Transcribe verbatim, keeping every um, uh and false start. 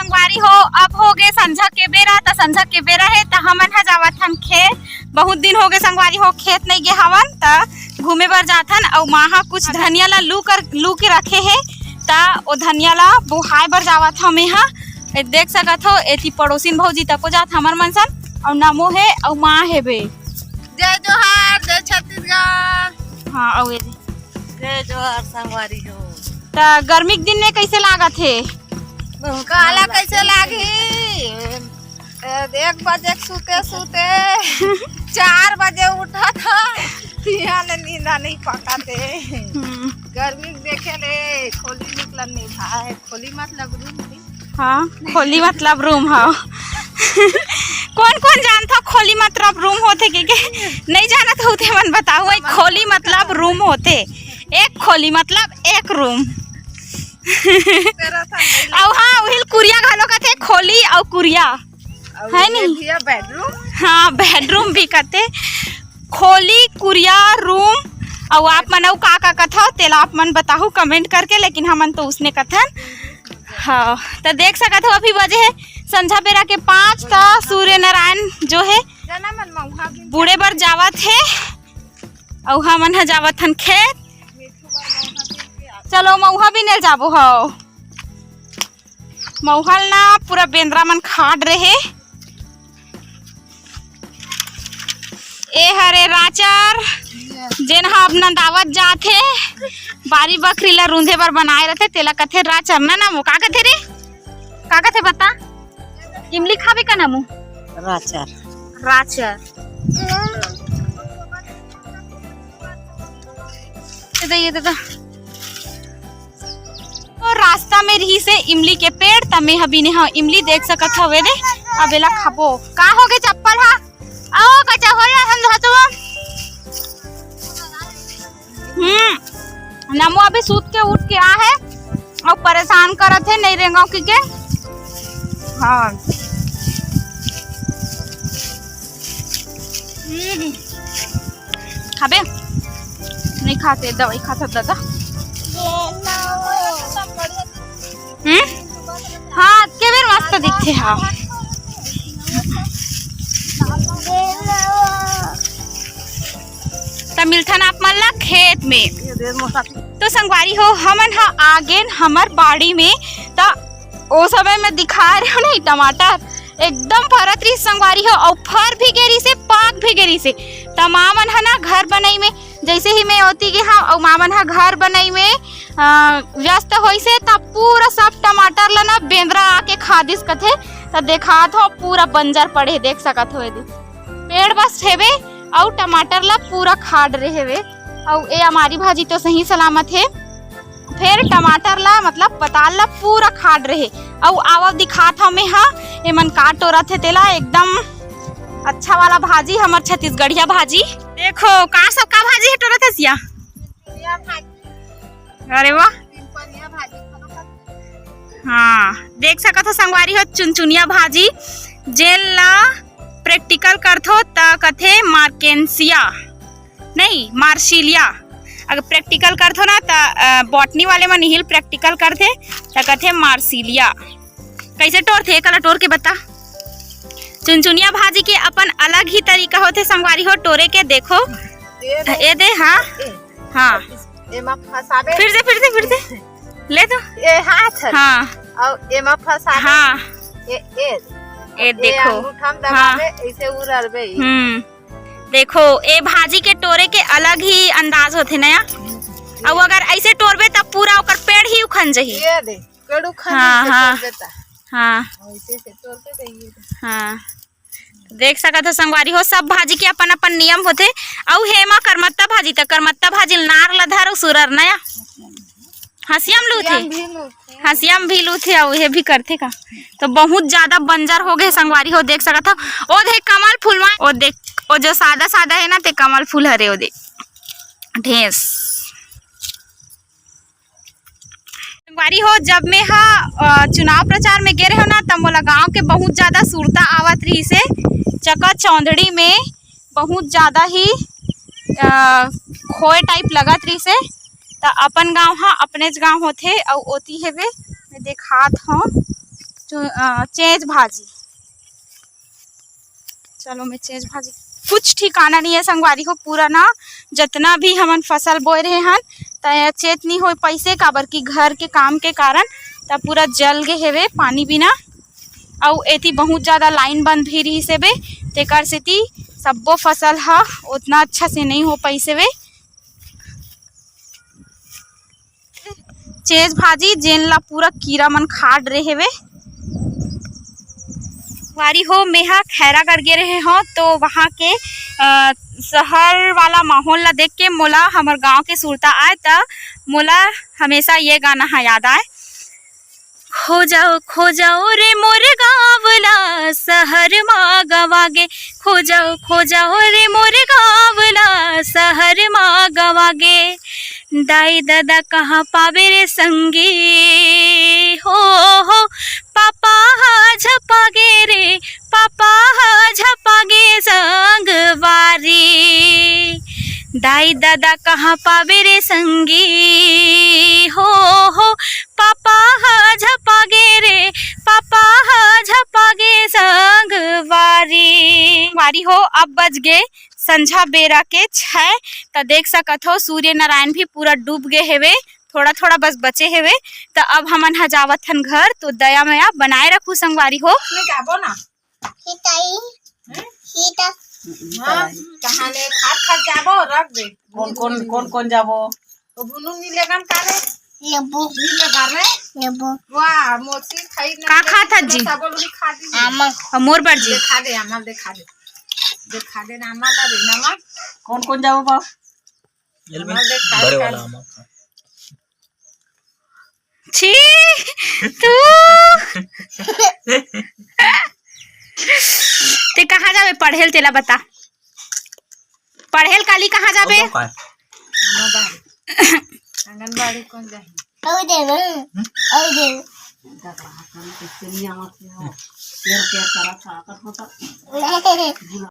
संगवारी हो, अब हो गे संझा के बेरा, त संझा के बेरा हे, त हमन ह जावत हन खेत। बहुत दिन हो गे संगवारी हो, खेत नइ गे हवन, त घूमे बर जाथन। अउ माँ ह कुछ धनिया ला लू कर, लू के रखे हे, त ओ धनिया ला बोहाए बर जावत हव मेंहा। ए, देख सकत हो, एती पड़ोसिन भौजी तको जात हमर मन सन, अउ नमो हे, अउ माँ हे बे। जय जोहार, जय छत्तीसगढ़। हाँ, अउ ए दे। जय जोहार संगवारी हो। त गर्मी के दिन में कइसे लागत हे? बहुत काला मजा कइसे आथे। लागही? ए, एक बजे के सुते सुते चार बजे उठत हन, तिहां ले नींद नइ पकत हे। हम्म। गर्मी के देखे ले खोली निकलन नइ भाए, खोली मतलब रूम भी। हाँ, खोली मतलब रूम ह। कोन कोन जानथव खोली मतलब रूम होथे के, के? नइ जानत हो ते मन बताहू, एक खोली मतलब रूम होथे, एक खोली मतलब एक रूम। अउ हाँ, उहिल कुरिया घलो कथे, खोली अउ कुरिया। अउ है ये नी? भी है बेडरूम। हाँ, बेडरूम भी कथे। खोली, कुरिया, रूम, अउ आप मन अउ का का कथव, तेला आप मन बताहू कमेंट करके, लेकिन हमन तो उसने कथन। हाँ, त देख सकत हो, अभी बजे हे संझा बेरा के पाँच, त सूर्य नारायण जो हे, जना मन मउहा बिन बूड़े बर जावत हे, अउ हमन ह जावत हन खेत। मिठू बर मउहा बिन के आथे। चलो, मउहा बिने ल जाबो हव। मउहा ल ना पूरा बेंदरा मन खाड रहे। ए हरे राचर, जेन ह अब नंदावत जात हे, बारी बखरी ला रूंधे बर बनाए रथे, तेला कथे राचर ना। नमू, का कथे रे? का कथे बता? इमली खाबे का नमू? राचर। राचर। ये दे, ये दे, दे। तो रास्ता में रहिसे इमली के पेड़, त में ह बिने हव इमली, देख सकत हव। ए दे, अब एला खाबो। का होगे चप्पल ह? आओ, कच्चा हो जा, हम धोतबो। हम्म, नमो अभी सूत के उठ के आ हे, अउ परेशान करत हे, नइ रेंगव कहिके। हाँ। हम्म। खाबे? नइ खाते, दवाई खात हस दादा। हम्म? हाँ, के बेर मस्त दिखथे, हाँ। त मिलथन आप मन ला खेत में। तो संगवारी हो, हमन ह आ गेन हमर बाड़ी में। त ओ समय में दिखाए रहेंव नहीं, टमाटर एकदम फरत रहिस संगवारी हो, अउ फर भी गे रहिसे, पाक भी गे रहिसे। त माँ मन ह ना घर बनई में, जइसे ही में ओती गे हंव, अउ माँ मन ह घर बनई में, अ, व्यस्त होइसे, त पूरा सब टमाटर ल ना बेंदरा आके खा दिस कथे। त देखात हंव, पूरा बंजर पड़े हे, देख सकत हो एदे। पेड़ बस हेवे, अउ टमाटर ल पूरा खाड रहे हेवे। अउ ए अमारी भाजी तो सही सलामत हे। फेर टमाटर ला, मतलब पताल ला पूरा खाड रहे। अउ आवा दिखात हंव में हा, एमन का टोरत हे तेला, एकदम अच्छा वाला भाजी, हमर छत्तीसगढ़िया भाजी। देखो, का सब का भाजी हे टोरत हे सिया? अरे वाह। हाँ, देख सकत हो संगवारी हो, चुनचुनिया भाजी, जेन ला practical करथो त कथे मार्केंसिया। नहीं, मार्सिलिया। अगर practical करथो ना, त, अ, botany वाले मन इही ल practical करथे, त कथे मार्सिलिया। कइसे टोरथे, एकला टोर के बता। चुनचुनिया भाजी के अपन अलग ही तरीका होथे संगवारी हो टोरे के। देखो, ये दे। ए दे, हाँ, ए, हाँ। एमा फंसाबे। फिर से, फिर से, फिर से। ले तो। ए हाथ। हाँ। अउ एमा फंसाबे। हाँ। ए, ए। ए ए देखो। अंगूठा में हाँ। दबाबे, ऐसे उररबे। हम्म। देखो, ए भाजी के टोरे के अलग ही अंदाज होथे नया। अउ अगर ऐसे टोरबे तब पूरा ओकर पेड़ ही उखन जही। ये दे, पेड़ उखन हाँ, जही से हाँ। तोड़ देता। हाँ। ऐसे से तोड़ के दे, ये दे। हाँ। देख सकत हो संगवारी हो, सब भाजी के अपन अपन नियम होथे। अउ हेमा करमत्ता भाजी, त करमत्ता भाजी ल नार ल धर अउ सुरर नया। हंसिया म लूथे। हंसिया म भी लूथे। हंसिया म भी लूथे, अउ ये भी करथे का। तो बहुत ज्यादा बंजर हो गए संगवारी हो, देख सकत हो। ओ देख कमल फूल मा, ओ देख, ओ जो सादा सादा हे ना, ते कमल फूल हरे, ओ देख। ढेंस। संगवारी हो, जब मैं हा, अ, चुनाव प्रचार में गे रहेंव ना, तब मोला गांव के बहुत ज्यादा सुरता आवत रहिसे। चका चौंधड़ी में बहुत ज्यादा ही, अ, खोए type लगत रहिसे। त अपन गांव हा अपनेच गांव होथे, अउ ओती हेवे, मैं देखात हंव। अ, चेंच भाजी। चलो, मैं चेंच भाजी, कुछ ठिकाना नहीं है संगवारी हो। पूरा ना, जितना भी हमन फसल बोए रहे हन, त ये चेत नहीं हो पाइसे, काबर कि घर के काम के कारण त पूरा जल गे हेवे पानी बिना। अउ एती बहुत ज्यादा लाइन बंद भी रहिस हेवे, तेकर सेती सब्बो फसल ह उतना अच्छा से नहीं हो पाइस हेवे। चेंच भाजी, जेन ला पूरा कीरा मन खा डरे हेवे। संगवारी हो, मेहा खैरागढ़ गे रहे हो, तो वहाँ के, अ, शहर वाला माहौल ला देख के मोला हमर गांव के सुरता आए, त मोला हमेशा ये गाना ह याद आए। खोजव खोजव रे मोर गाँव ला, शहर मा गवा गे। खोजव खोजव रे मोर गाँव ला, शहर मा गवा गे। दाई ददा कहाँ पाबे रे संगी, हो हो। पापा हा झपा गे रे, पापा हा झपा गे संगवारी। दाई ददा कहाँ पाबे रे संगी, हो हो। पापा हा झपा गे रे, पापा हा झपा गे संगवारी। संगवारी हो, अब बज गे संझा बेरा के छै। त देख सकत हो, सूर्य नारायण भी पूरा डूब गे हेवे, थोड़ा थोड़ा बस बचे हेवे। त अब हमन ह जावत हन घर। तो दया मया बनाए रखू संगवारी हो। इसमें जाबो ना। हिताई। हैं? हिता। हाँ, कहाँ ले खात खात जाबो, रख दे। कौन कौन कौन कौन जाबो? तो बुनू नी लेगन का रे? लेबू। नी लेगा रे? लेबू। वाह, मोसी खाई ना। का खात हस जी? सब लोग खा दी। आमा। और मोर बर जी। दिखा दे, आमा दिखा दे। दिखा दे ना, आमा ला दे, ना आमा। कौन कौन जाबो बाप? आमा दिखा दे। छी, तू। ते कहाँ जाबे पढ़ेल, तेला बता। पढ़ेल काली कहाँ जाबे? आंगनबाड़ी कौन जाही? औ देव, औ देव।